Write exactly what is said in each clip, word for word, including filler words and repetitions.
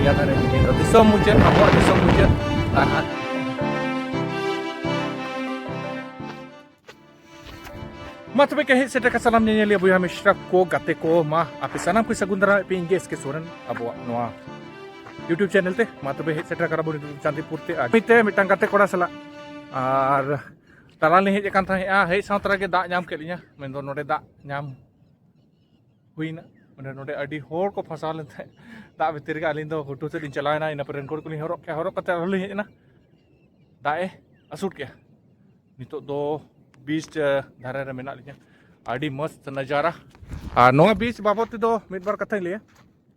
ᱫᱷᱟᱨᱮ ᱫᱷᱟᱨᱮ ᱫᱤᱥᱚᱢ ᱢᱩᱪᱟᱹᱫ, ᱟᱵᱚᱣᱟᱜ ᱫᱤᱥᱚᱢ ᱢᱩᱪᱟᱹᱫ᱾ ᱟᱨ ᱢᱟ ᱛᱚᱵᱮ ᱠᱮ ᱦᱮᱡ ᱥᱮᱴᱮᱨ ᱠᱟᱱ ᱥᱟᱱᱟᱢ ᱧᱮᱧᱮᱞᱤᱭᱟᱹ ᱵᱚᱭᱦᱟ ᱢᱤᱥᱨᱟ ᱠᱚ, ᱜᱟᱛᱮ ᱠᱚ, ᱢᱟ ᱟᱯᱮ ᱥᱟᱱᱟᱢ ᱠᱚ ᱥᱟᱹᱜᱩᱱ ᱫᱟᱨᱟᱢ ᱯᱮ ᱤᱧ ᱜᱮ ᱮᱥ ᱠᱮ ᱥᱚᱨᱮᱱ ᱟᱵᱚᱣᱟᱜ ᱱᱚᱣᱟ YouTube ᱪᱮᱱᱮᱞ ᱛᱮ᱾ ᱢᱟ ᱛᱚᱵᱮ ᱦᱮᱡ ᱥᱮᱴᱮᱨ ᱠᱟᱱᱟ ᱵᱚᱱ ᱱᱤᱛᱚᱜ ᱪᱟᱸᱫᱤᱯᱩᱨ ᱛᱮ, ᱟᱨ ᱢᱤᱫᱴᱮᱱ ᱢᱤᱫᱴᱟᱝ ᱜᱟᱛᱮ ᱠᱚᱲᱟ ᱥᱟᱞᱟᱜ᱾ ᱟᱨ ᱛᱟᱞᱟ ᱞᱤᱧ ᱦᱮᱡ ᱟᱠᱟᱱ ᱛᱟᱦᱮᱸᱜᱼᱟ, ᱦᱮᱡ ᱥᱟᱶ ᱛᱚᱨᱟ ᱜᱮ ᱫᱟᱜ ᱧᱟᱢ ᱠᱮᱫ ᱞᱤᱧᱟ, ᱢᱮᱱᱫᱚ ᱱᱚᱰᱮ ᱫᱟᱜ ᱧᱟᱢ ᱦᱩᱭᱱᱟ᱾ ᱚᱸᱰᱮ ᱱᱚᱰᱮ ᱟᱹᱰᱤ ᱦᱚᱲ ᱠᱚ ᱯᱷᱟᱥᱟᱣ ᱞᱮᱱ ᱛᱟᱦᱮᱸᱫ ᱫᱟᱜ ᱵᱷᱤᱛᱤᱨ ᱨᱮᱜᱮ᱾ ᱟᱹᱞᱤᱧ ᱫᱚ ᱜᱷᱩᱴᱩ ᱥᱮᱫ ᱞᱤᱧ ᱪᱟᱞᱟᱣ ᱮᱱᱟ, ᱤᱱᱟᱹ ᱯᱚᱨᱮ ᱨᱮᱱᱠᱳᱴ ᱠᱚᱞᱤᱧ ᱦᱚᱨᱚᱜ ᱠᱮᱫᱼᱟ, ᱦᱚᱨᱚᱜ ᱠᱟᱛᱮ ᱟᱨᱦᱚᱸ ᱞᱤᱧ ᱦᱮᱡ ᱮᱱᱟ᱾ ᱫᱟᱜ ᱮ ᱟᱹᱥᱩᱲ ᱠᱮᱫᱼᱟ᱾ ᱱᱤᱛᱚᱜ ᱫᱚ ᱵᱤᱪ ᱫᱷᱟᱨᱮ ᱨᱮ ᱢᱮᱱᱟᱜ ᱞᱤᱧᱟ᱾ ᱟᱹᱰᱤ ᱢᱚᱥᱛ ᱱᱟᱡᱟᱨᱟ᱾ ᱟᱨ ᱱᱚᱣᱟ ᱵᱤᱪ ᱵᱟᱵᱚᱫ ᱛᱮᱫᱚ ᱢᱤᱫ ᱵᱟᱨ ᱠᱟᱛᱷᱟᱧ ᱞᱟᱹᱭᱟ,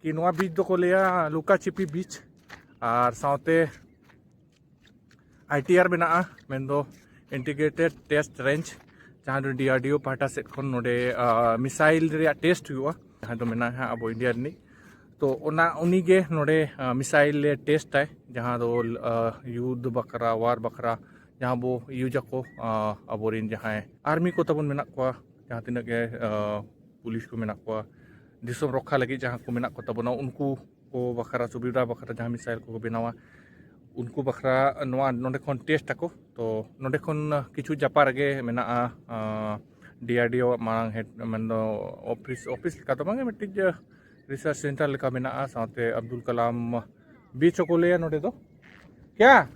ᱠᱤ ᱱᱚᱣᱟ ᱵᱤᱪ ᱫᱚᱠᱚ ᱞᱟᱹᱭᱟ ᱞᱩᱠᱟ ᱪᱤᱯᱤ ᱵᱤᱪ, ᱟᱨ ᱥᱟᱶᱛᱮ ᱟᱭ ᱴᱤ ᱟᱨ ᱢᱮᱱᱟᱜᱼᱟ, ᱢᱮᱱᱫᱚ ᱤᱱᱴᱤᱜᱨᱮᱴᱮᱰ ᱴᱮᱥᱴ ᱨᱮᱧᱡᱽ, ᱡᱟᱦᱟᱸ ᱫᱚ ᱰᱤ ᱟᱨ ᱰᱤ ᱳ ᱯᱟᱦᱴᱟ ᱥᱮᱫ ᱠᱷᱚᱱ ᱱᱚᱰᱮ ᱢᱤᱥᱟᱭᱤᱞ ᱨᱮᱭᱟᱜ ᱴᱮᱥᱴ ᱦᱩᱭᱩᱜᱼᱟ, ᱡᱟᱦᱟᱸ ᱫᱚ ᱢᱮᱱᱟᱜᱼᱟ ᱦᱟᱸᱜ ᱟᱵᱚ ᱤᱱᱰᱤᱭᱟ ᱨᱤᱱᱤᱡ᱾ ᱛᱚ ᱚᱱᱟ ᱩᱱᱤᱜᱮ ᱱᱚᱰᱮ ᱢᱤᱥᱟᱭᱤᱞ ᱮ ᱴᱮᱥᱴ ᱟᱭ, ᱡᱟᱦᱟᱸ ᱫᱚ ᱭᱩᱫᱽ ᱵᱟᱠᱷᱨᱟ, ᱣᱟᱨ ᱵᱟᱠᱷᱨᱟ ᱡᱟᱦᱟᱸ ᱵᱚ ᱤᱭᱩᱡᱽ ᱟᱠᱚ, ᱟᱵᱚᱨᱮᱱ ᱡᱟᱦᱟᱸᱭ ᱟᱨᱢᱤ ᱠᱚ ᱛᱟᱵᱚᱱ ᱢᱮᱱᱟᱜ ᱠᱚᱣᱟ, ᱡᱟᱦᱟᱸ ᱛᱤᱱᱟᱹᱜ ᱜᱮ ᱯᱩᱞᱤᱥ ᱠᱚ ᱢᱮᱱᱟᱜ ᱠᱚᱣᱟ, ᱫᱤᱥᱚᱢ ᱨᱚᱠᱠᱷᱟ ᱞᱟᱹᱜᱤᱫ ᱡᱟᱦᱟᱸ ᱠᱚ ᱢᱮᱱᱟᱜ ᱠᱚ ᱛᱟᱵᱚᱱᱟ, ᱩᱱᱠᱩ ᱠᱚ ᱵᱟᱠᱷᱨᱟ, ᱥᱩᱵᱤᱫᱷᱟ ᱵᱟᱠᱷᱨᱟ ᱡᱟᱦᱟᱸ ᱢᱤᱥᱟᱭᱤᱞ ᱠᱚᱠᱚ ᱵᱮᱱᱟᱣᱟ, ᱩᱱᱠᱩ ᱵᱟᱠᱷᱨᱟ ᱱᱚᱣᱟ ᱱᱚᱰᱮ ᱠᱷᱚᱱ ᱴᱮᱥᱴ ᱟᱠᱚ᱾ ᱛᱚ ᱱᱚᱰᱮ ᱠᱷᱚᱱ ᱠᱤᱪᱷᱩ ᱡᱟᱯᱟᱜ ᱨᱮᱜᱮ ᱢᱮᱱᱟᱜᱼᱟ ᱰᱤ ᱟᱨ ᱰᱤ ᱳ ᱟᱜ ᱢᱟᱲᱟᱝ ᱦᱮᱰ, ᱢᱮᱱᱫᱚ ᱚᱯᱷᱤᱥ, ᱚᱯᱷᱤᱥ ᱞᱮᱠᱟ ᱫᱚ ᱵᱟᱝ, ᱢᱤᱫᱴᱤᱡ ᱨᱤᱥᱟᱨᱪ ᱥᱮᱱᱴᱟᱨ ᱞᱮᱠᱟ ᱢᱮᱱᱟᱜᱼᱟ, ᱥᱟᱶᱛᱮ ᱟᱵᱫᱩᱞ ᱠᱟᱞᱟᱢ ᱵᱤᱪ ᱦᱚᱸᱠᱚ ᱞᱟᱹᱭᱟ ᱱᱚᱰᱮ ᱫᱚ᱾ ᱠᱭᱟ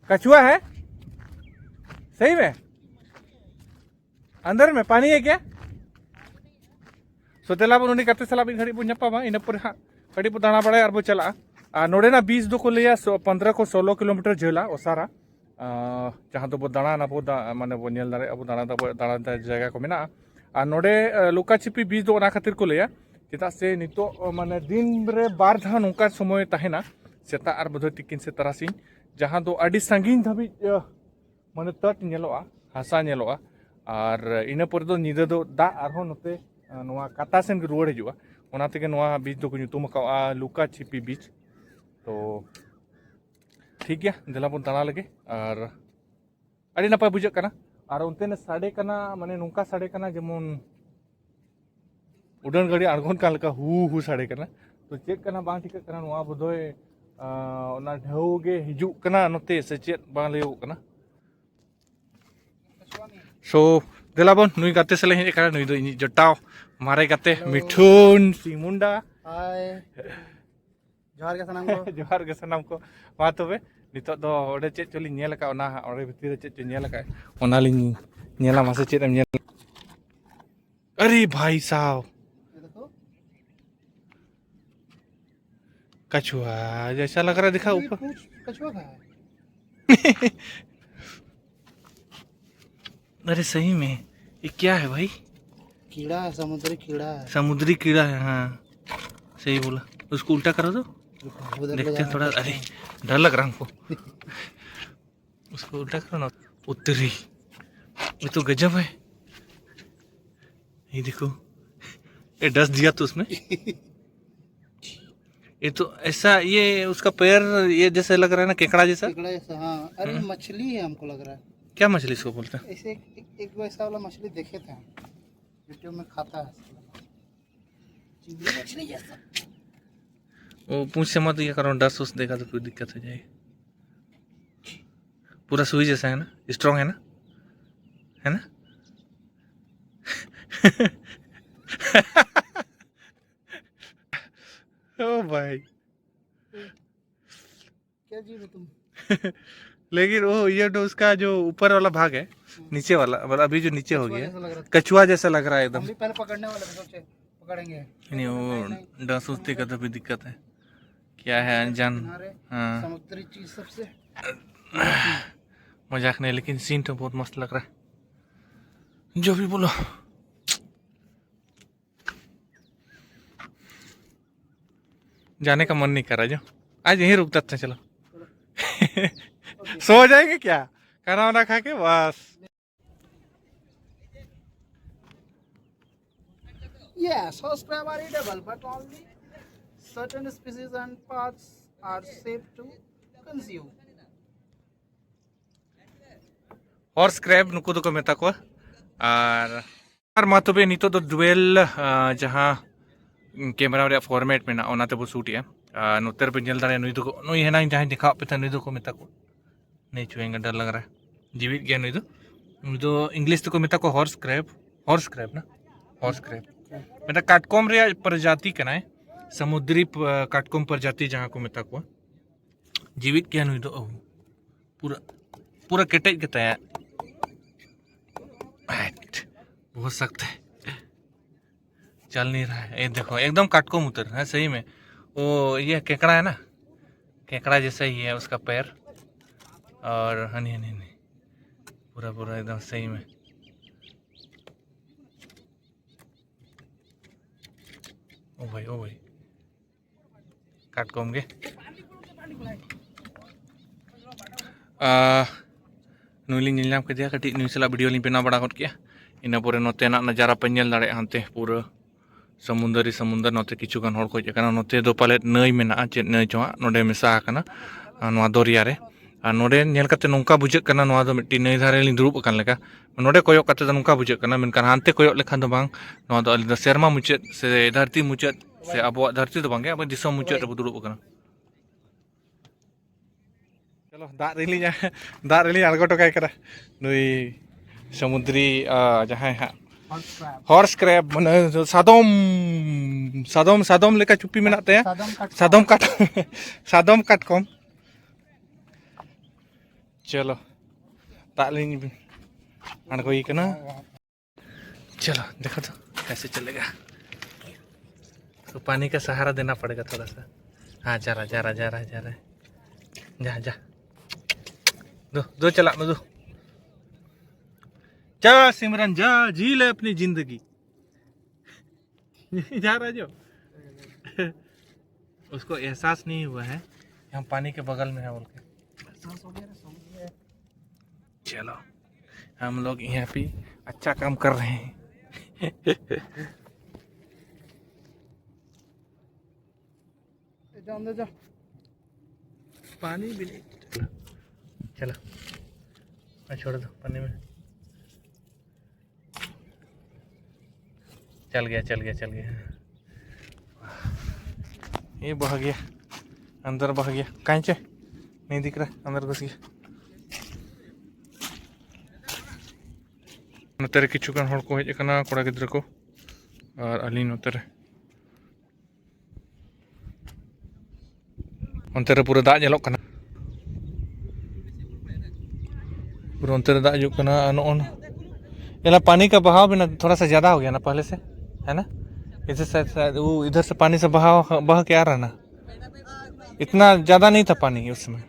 ᱠᱟᱪᱷᱩᱣᱟ ᱦᱮ? ᱥᱟᱦᱤ ᱢᱮ? ᱟᱱᱫᱟᱨ ᱢᱮ ᱯᱟᱱᱤ ᱦᱮ ᱠᱭᱟ? ᱥᱚᱛᱮᱞᱟ ᱵᱚᱱ ᱩᱱᱤ ᱜᱟᱛᱮ ᱥᱟᱞᱟᱜ ᱢᱤᱫ ᱜᱷᱟᱹᱲᱤᱡ ᱵᱚᱱ ᱧᱟᱯᱟᱢᱟ, ᱤᱱᱟᱹ ᱯᱚᱨᱮ ᱦᱟᱸᱜ ᱠᱟᱹᱴᱤᱡ ᱵᱚ ᱫᱟᱬᱟ ᱵᱟᱲᱟᱭᱟ ᱟᱨ ᱵᱚ ᱪᱟᱞᱟᱜᱼᱟ᱾ ᱟᱨ ᱱᱚᱰᱮᱱᱟᱜ ᱵᱤᱪ ᱫᱚᱠᱚ ᱞᱟᱹᱭᱟ ᱥᱚ-, ᱯᱚᱱᱫᱽᱨᱚ ᱠᱷᱚᱱ ᱥᱳᱞᱳ ᱠᱤᱞᱳᱢᱤᱴᱟᱨ ᱡᱷᱟᱹᱞᱟ ᱚᱥᱟᱨᱟ᱾ ᱟᱸ, ᱡᱟᱦᱟᱸ ᱫᱚᱵᱚ ᱫᱟᱬᱟᱱᱟᱵᱚ, ᱫᱟ-, ᱢᱟᱱᱮ ᱵᱚ ᱧᱮᱞ ᱫᱟᱲᱮᱭᱟᱜᱼᱟ, ᱵᱚ ᱫᱟᱬᱟ ᱫᱟᱵᱚ, ᱫᱟᱬᱟᱱ ᱡᱟᱭᱜᱟ ᱠᱚ ᱢᱮᱱᱟᱜᱼᱟ᱾ ᱟᱨ ᱱᱚᱰᱮ, ᱟᱸ, ᱞᱩᱠᱟ ᱪᱷᱤᱯᱤ ᱵᱤᱪ ᱫᱚ ᱚᱱᱟ ᱠᱷᱟᱹᱛᱤᱨ ᱠᱚ ᱞᱟᱹᱭᱟ, ᱪᱮᱫᱟᱜ ᱥᱮ ᱱᱤᱛᱚᱜ, ᱟᱸ, ᱢᱟᱱᱮ ᱫᱤᱱ ᱨᱮ ᱵᱟᱨ ᱫᱷᱟᱣ ᱱᱚᱝᱠᱟ ᱥᱚᱢᱚᱭ ᱛᱟᱦᱮᱱᱟ, ᱥᱮᱛᱟᱜ ᱟᱨ ᱵᱳᱫᱷᱚᱭ ᱛᱤᱠᱤᱱ ᱥᱮ ᱛᱟᱨᱟᱥᱤᱧ, ᱡᱟᱦᱟᱸ ᱫᱚ ᱟᱹᱰᱤ ᱥᱟᱺᱜᱤᱧ ᱫᱷᱟᱹᱵᱤᱡ, ᱟᱸ, ᱢᱟᱱᱮ ᱛᱟᱹᱴ ᱧᱮᱞᱚᱜᱼᱟ, ᱦᱟᱥᱟ ᱧᱮᱞᱚᱜᱼᱟ᱾ ᱟᱨ ᱤᱱᱟᱹ ᱯᱚᱨᱮ ᱫᱚ ᱧᱤᱫᱟᱹ ᱫᱚ ᱫᱟᱜ ᱟᱨᱦᱚᱸ ᱱᱚᱛᱮ, ᱟᱸ, ᱱᱚᱣᱟ ᱠᱟᱛᱟ ᱥᱮᱱ ᱜᱮ ᱨᱩᱣᱟᱹᱲ ᱦᱤᱡᱩᱜᱼᱟ᱾ ᱚᱱᱟ ᱛᱮᱜᱮ ᱱᱚᱣᱟ ᱵᱤᱪ ᱫᱚᱠᱚ ᱧᱩᱛᱩᱢ ᱟᱠᱟᱫᱼᱟ ᱞᱩᱠᱟ ᱪᱷᱤᱯᱤ ᱵᱤᱪ᱾ ᱛᱚ ᱴᱷᱤᱠ ᱜᱮᱭᱟ, ᱫᱮᱞᱟ ᱵᱚᱱ ᱫᱟᱬᱟ ᱞᱮᱜᱮ᱾ ᱟᱨ ᱟᱹᱰᱤ ᱱᱟᱯᱟᱭ ᱵᱩᱡᱷᱟᱹᱜ ᱠᱟᱱᱟ᱾ ᱟᱨ ᱚᱱᱛᱮᱱᱟᱜ ᱥᱟᱰᱮ ᱠᱟᱱᱟ, ᱢᱟᱱᱮ ᱱᱚᱝᱠᱟ ᱥᱟᱰᱮ ᱠᱟᱱᱟ ᱡᱮᱢᱚᱱ ᱩᱰᱟᱹᱱ ᱜᱟᱹᱰᱤ ᱟᱬᱜᱚᱱ ᱠᱟᱱ ᱞᱮᱠᱟ ᱦᱩ ᱦᱩ ᱥᱟᱰᱮ ᱠᱟᱱᱟ᱾ ᱛᱚ ᱪᱮᱫ ᱠᱟᱱᱟ ᱵᱟᱝ ᱴᱷᱤᱠᱟᱹᱜ ᱠᱟᱱᱟ, ᱱᱚᱣᱟ ᱵᱳᱫᱷᱚᱭ ᱟᱸ, ᱚᱱᱟ ᱰᱷᱮᱣ ᱜᱮ ᱦᱤᱡᱩᱜ ᱠᱟᱱᱟ ᱱᱚᱛᱮ, ᱥᱮ ᱪᱮᱫ ᱵᱟᱝ ᱞᱟᱹᱭᱚᱜ ᱠᱟᱱᱟ᱾ ᱥᱳ ᱫᱮᱞᱟ ᱵᱚᱱ, ᱱᱩᱭ ᱜᱟᱛᱮ ᱥᱟᱞᱟᱜ ᱤᱧ ᱦᱮᱡ ᱟᱠᱟᱱᱟ, ᱱᱩᱭ ᱫᱚ ᱤᱧᱤᱡ ᱡᱚᱴᱟᱣ ᱢᱟᱨᱮ ᱜᱟᱛᱮ ᱦᱮᱞᱳ᱾ ᱢᱤᱴᱷᱩᱱ ᱥᱤᱝ ᱢᱩᱱᱰᱟ᱾ ᱦᱟᱭ, ᱡᱚᱦᱟᱨ ᱜᱮ ᱥᱟᱱᱟᱢ ᱠᱚ᱾ ᱡᱚᱦᱟᱨ ᱜᱮ ᱥᱟᱱᱟᱢ ᱠᱚ᱾ ᱢᱟ ᱛᱚᱵᱮ ᱱᱤᱛᱚᱜ ᱫᱚ ᱚᱸᱰᱮ ᱪᱮᱫ ᱪᱚᱞᱤᱧ ᱧᱮᱞ ᱟᱠᱟᱫ, ᱚᱱᱟ ᱦᱟᱸᱜ ᱚᱸᱰᱮ ᱵᱷᱤᱛᱤᱨ ᱨᱮ ᱪᱮᱫ ᱪᱚᱧ ᱧᱮᱞ ᱟᱠᱟᱫ, ᱚᱱᱟᱞᱤᱧ ᱧᱮᱞᱟ ᱢᱟᱥᱮ ᱪᱮᱫ ᱮᱢ ᱧᱮᱞ᱾ ᱟᱨᱮ ᱵᱷᱟᱭ ᱥᱟᱦᱵ, ये देखो। कछुआ जैसा लग रहा है, दिखा ये ऊपर। पूछ कछुआ का है। अरे सही में, ये क्या है भाई? कीड़ा है, समुद्री कीड़ा है। समुद्री कीड़ा है, हाँ, सही बोला। उसको उल्टा करो तो। रुको, उधर ले देखते हैं जाना थोड़ा। पड़ता अरे, है। डर लग रहा हमको। उसको उल्टा करो ना। उत्तरी, ये तो गजब है। ये देखो, ये डस दिया तो उसमें। ये तो ऐसा, ये उसका पैर ये जैसे लग रहा है ना, केकड़ा जैसा। केकड़ा जैसा, हाँ। अरे, हम्म। मछली है हमको लग रहा है। क्या मछली इसको बोलते हैं? ऐसे एक, एक, एक वैसा वाला मछली देखे थे हम, YouTube में खाता है। चिंगड़ी मछली जैसा। वो पूंछ से मत ये करो, डस उस देगा तो कोई दिक्कत हो जाएगी। पूरा सुई जैसा है ना, स्ट्रांग है ना, है ना? ओ भाई। क्या जीव हो तुम? लेकिन वो ये तो उसका जो ऊपर वाला भाग है, नीचे वाला, मतलब अभी जो नीचे हो कछुआ गया, जैसा लग रहा था। कछुआ जैसा लग रहा है एकदम। हम भी पहले पकड़ने वाले थे, सोचे पकड़ेंगे। नहीं, वो नहीं, नहीं। डस उस देगा तो भी दिक्कत है। क्या है अनजान? किनारे हाँ। समुद्री चीज सबसे। मजाक नहीं, लेकिन सीन तो बहुत मस्त लग रहा है। जो भी बोलो, जाने का मन नहीं कर रहा जो। आज यहीं रुक जाते हैं, चलो। सो जाएंगे क्या, खाना वाना खा के बस। Yes, horse crab are edible, but only certain species and parts are safe to consume. Horse crab ᱱᱩᱠᱩ ᱫᱚᱠᱚ ᱢᱮᱛᱟ ᱠᱚᱣᱟ᱾ ᱟᱨ, ᱟᱨ ᱢᱟ ᱛᱚᱵᱮ ᱱᱤᱛᱚᱜ ᱫᱚ ᱫᱩᱣᱮᱞ, ᱟ, ᱡᱟᱦᱟᱸ ᱠᱮᱢᱮᱨᱟ ᱨᱮᱭᱟᱜ ᱯᱷᱚᱨᱢᱮᱴ ᱢᱮᱱᱟᱜᱼᱟ, ᱚᱱᱟ ᱛᱮᱵᱚ ᱥᱩᱴ ᱮᱜᱼᱟ᱾ ᱟᱨ ᱱᱚᱛᱮ ᱨᱮᱯᱮ ᱧᱮᱞ ᱫᱟᱲᱮᱭᱟᱜᱼᱟ, ᱱᱩᱭ ᱫᱚ, ᱱᱩᱭ ᱦᱮᱱᱟᱝ ᱡᱟᱦᱟᱸᱭ ᱫᱮᱠᱷᱟᱣᱟᱫ ᱯᱮ ᱛᱟᱦᱮᱸᱫ, ᱱᱩᱭ ᱫᱚᱠᱚ ᱢᱮᱛᱟ ᱠᱚᱣᱟ ᱱᱤᱪᱩᱭᱮᱝ ᱰᱟᱞ ᱞᱟᱜ ᱨᱮ ᱡᱤᱣᱤᱫ ᱜᱮᱭᱟ ᱱᱩᱭ ᱫᱚ᱾ ᱱᱩᱭ ᱫᱚ ᱤᱝᱞᱤᱥ ᱛᱮᱠᱚ ᱢᱮᱛᱟ ᱠᱚᱣᱟ ᱦᱚᱨᱥ ᱠᱨᱮᱵ᱾ ᱦᱚᱨᱥ ᱠᱨᱮᱵ ᱱᱟ? ᱦᱚᱨᱥ ᱠᱨᱮᱵ᱾ ᱢᱤᱫᱴᱟᱝ ᱠᱟᱴᱠᱚᱢ ᱨᱮᱭᱟᱜ ᱯᱨᱚᱡᱟᱛᱤ ᱠᱟᱱᱟᱭ, ᱥᱟᱢᱩᱫᱨᱤ ᱯ-, ᱠᱟᱴᱠᱚᱢ ᱯᱨᱚᱡᱟᱛᱤ ᱡᱟᱦᱟᱸ ᱠᱚ ᱢᱮᱛᱟ ᱠᱚᱣᱟ᱾ ᱡᱤᱣᱤᱫ ᱜᱮᱭᱟ ᱱᱩᱭ ᱫᱚ᱾ ᱚᱦ, ᱯᱩᱨᱟᱹ, ᱯᱩᱨᱟᱹ ᱠᱮᱴᱮᱡ ᱜᱮᱛᱟᱭᱟ᱾ ᱦᱮᱴ, ᱵᱚᱦᱩᱛ ᱥᱚᱠᱛ ᱦᱟᱭ᱾ ᱪᱟᱞ ᱱᱤ ᱨᱟᱦᱟ ᱦᱟᱭ᱾ ᱮ ᱫᱮᱠᱷᱳ, ᱮᱠᱫᱚᱢ ᱠᱟᱴᱠᱚᱢ ᱩᱛᱟᱹᱨ, ᱦᱮᱸ, ᱥᱟᱦᱤ ᱢᱮ᱾ ᱳ, ᱤᱭᱟᱹ ᱠᱮᱠᱲᱟ ᱦᱮ ᱱᱟ, ᱠᱮᱠᱲᱟ ᱡᱮᱥᱟ ᱦᱤ ᱦᱟᱭ ᱩᱥᱠᱟ ᱯᱮᱨ᱾ ᱟᱨ ᱦᱟᱱᱤ, ᱦᱟᱱᱤ, ᱦᱟᱱᱤ, ᱯᱩᱨᱟᱹ, ᱯᱩᱨᱟᱹ ᱮᱠᱫᱚᱢ ᱥᱟᱦᱤ ᱢᱮ᱾ ᱳ ᱵᱷᱟᱭ, ᱳ ᱵᱷᱟᱭ᱾ ᱠᱟᱴᱠᱚᱢ ᱜᱮ᱾ ᱟᱦ, ᱱᱩᱭ ᱞᱤᱧ ᱧᱮᱞ ᱧᱟᱢ ᱠᱮᱫᱮᱭᱟ, ᱠᱟᱹᱴᱤᱡ ᱱᱩᱭ ᱥᱟᱞᱟᱜ ᱵᱷᱤᱰᱤᱭᱳ ᱞᱤᱧ ᱵᱮᱱᱟᱣ ᱵᱟᱲᱟ ᱜᱚᱫ ᱠᱮᱜᱼᱟ᱾ ᱤᱱᱟᱹ ᱯᱚᱨᱮ ᱱᱚᱛᱮᱱᱟᱜ ᱱᱟᱡᱟᱨᱟ ᱯᱮ ᱧᱮᱞ ᱫᱟᱲᱮᱭᱟᱜᱼᱟ, ᱦᱟᱱᱛᱮ ᱯᱩᱨᱟᱹ ᱥᱚᱢᱩᱱᱫᱚᱨᱤ ᱥᱚᱢᱩᱱᱫᱚᱨ᱾ ᱱᱚᱛᱮ ᱠᱤᱪᱷᱩ ᱜᱟᱱ ᱦᱚᱲ ᱠᱚ ᱦᱮᱡ ᱟᱠᱟᱱᱟ᱾ ᱱᱚᱛᱮ ᱫᱚ ᱯᱟᱞᱮᱫ ᱱᱟᱹᱭ ᱢᱮᱱᱟᱜᱼᱟ, ᱪᱮᱫ ᱱᱟᱹᱭ ᱪᱚ ᱦᱟᱸᱜ ᱱᱚᱰᱮ ᱢᱮᱥᱟ ᱟᱠᱟᱱᱟ, ᱟᱨ ᱱᱚᱣᱟ ᱫᱚᱨᱭᱟ ᱨᱮ᱾ ᱟᱨ ᱱᱚᱰᱮ ᱧᱮᱞ ᱠᱟᱛᱮ ᱱᱚᱝᱠᱟ ᱵᱩᱡᱷᱟᱹᱜ ᱠᱟᱱᱟ, ᱱᱚᱣᱟ ᱫᱚ ᱢᱤᱫᱴᱤᱡ ᱱᱟᱹᱭ ᱫᱷᱟᱨᱮ ᱞᱤᱧ ᱫᱩᱲᱩᱵ ᱟᱠᱟᱱ ᱞᱮᱠᱟ᱾ ᱱᱚᱰᱮ ᱠᱚᱭᱚᱜ ᱠᱟᱛᱮ ᱫᱚ ᱱᱚᱝᱠᱟ ᱵᱩᱡᱷᱟᱹᱜ ᱠᱟᱱᱟ, ᱢᱮᱱᱠᱷᱟᱱ ᱦᱟᱱᱛᱮ ᱠᱚᱭᱚᱜ ᱞᱮᱠᱷᱟᱱ ᱫᱚ ᱵᱟᱝ, ᱱᱚᱣᱟ ᱫᱚ ᱟᱹᱞᱤᱧ ᱫᱚ ᱥᱮᱨᱢᱟ ᱢᱩᱪᱟᱹᱫ ᱥᱮ ᱫᱷᱟᱹᱨᱛᱤ ᱢᱩᱪᱟᱹᱫ ᱥᱮ ᱟᱵᱚᱣᱟᱜ ᱫᱷᱟᱹᱨᱛᱤ ᱫᱚ ᱵᱟᱝᱜᱮ, ᱟᱵᱚ ᱫᱤᱥᱚᱢ ᱢᱩᱪᱟᱹᱫ ᱨᱮᱵᱚ ᱫᱩᱲᱩᱵ ᱟᱠᱟᱱᱟ᱾ ᱪᱚᱞᱚ, ᱫᱟᱜ ᱨᱮᱞᱤᱧ, ᱫᱟᱜ ᱨᱮᱞᱤᱧ ᱟᱬᱜᱚ ᱦᱚᱴᱚ ᱠᱟᱭ ᱠᱟᱱᱟ ᱱᱩᱭ ᱥᱚᱢᱩᱫᱨᱤ, ᱟ, ᱡᱟᱦᱟᱸᱭ ᱦᱟᱸᱜ ᱦᱚᱨᱥ ᱠᱨᱮᱵ, ᱢᱟᱱᱮ ᱥᱟᱫᱚᱢ, ᱥᱟᱫᱚᱢ, ᱥᱟᱫᱚᱢ ᱞᱮᱠᱟ ᱪᱩᱯᱤ ᱢᱮᱱᱟᱜ ᱛᱟᱭᱟ᱾ ᱥᱟᱫᱚᱢ ᱠᱟᱴᱠᱚᱢ᱾ ᱥᱟᱫᱚᱢ ᱠᱟᱴ-, ᱥᱟᱫᱚᱢ ᱠᱟᱴᱠᱚᱢ᱾ ᱪᱚᱞᱚ, ᱫᱟᱜ ᱞᱤᱧ ᱟᱬᱜᱚᱭᱮ ᱠᱟᱱᱟ᱾ चलो, देखो तो, कैसे चलेगा। तो पानी का सहारा देना पड़ेगा थोड़ा सा। हाँ, जा रहा, जा रहा, जा रहा, जा रहा है। जा, जा। दो, दो चला, दो। जा सिमरन, जा, जी ले अपनी जिंदगी। जा रहा जो। उसको एहसास नहीं हुआ है कि हम पानी के बगल में हैं बोल के। चलो, हम लोग यहाँ पे अच्छा काम कर रहे हैं। जा अंदर जा। पानी भी नहीं। चलो, मैं छोड़ दो पानी में। चल गया, चल गया, चल गया। ये बह गया, अंदर बह गया। कहाँ से? नहीं दिख रहा, अंदर घुस गया। ᱱᱚᱛᱮ ᱨᱮ ᱠᱤᱪᱷᱩ ᱜᱟᱱ ᱦᱚᱲ ᱠᱚ ᱦᱮᱡ ᱟᱠᱟᱱᱟ, ᱠᱚᱲᱟ ᱜᱤᱫᱽᱨᱟᱹ ᱠᱚ, ᱟᱨ ᱟᱹᱞᱤᱧ ᱱᱚᱛᱮ ᱨᱮ᱾ ᱚᱱᱛᱮ ᱨᱮ ᱯᱩᱨᱟᱹ ᱫᱟᱜ ᱧᱮᱞᱚᱜ ᱠᱟᱱᱟ᱾ ᱯᱩᱨᱟᱹ ᱚᱱᱛᱮ ᱨᱮ ᱫᱟᱜ ᱦᱤᱡᱩᱜ ᱠᱟᱱᱟ᱾ ᱟᱨ ᱱᱚᱜᱼᱚ ᱱᱟ-, ᱮᱞᱟ ᱯᱟᱱᱤ ᱠᱟ ᱵᱟᱦᱟᱣ ᱵᱤᱱᱟ ᱛᱷᱚᱲᱟ ᱥᱟ ᱡᱟᱫᱟ ᱦᱳ ᱜᱟᱭᱟ ᱱᱟ ᱯᱟᱦᱞᱮ ᱥᱮ, ᱦᱮ ᱱᱟ? ᱤᱫᱷᱟᱨ ᱥᱮ ᱥᱟᱭᱟᱫ ᱣᱳ ᱤᱫᱷᱟᱨ ᱥᱮ ᱯᱟᱱᱤ ᱥᱟ ᱵᱟᱦᱟᱣ, ᱵᱟᱦ ᱠᱮ ᱟ ᱨᱟᱦᱟ ᱱᱟ, ᱤᱛᱱᱟ ᱡᱟᱫᱟ ᱱᱟᱦᱤ ᱛᱷᱟ ᱯᱟᱱᱤ ᱩᱥ ᱥᱚᱢᱚᱭ᱾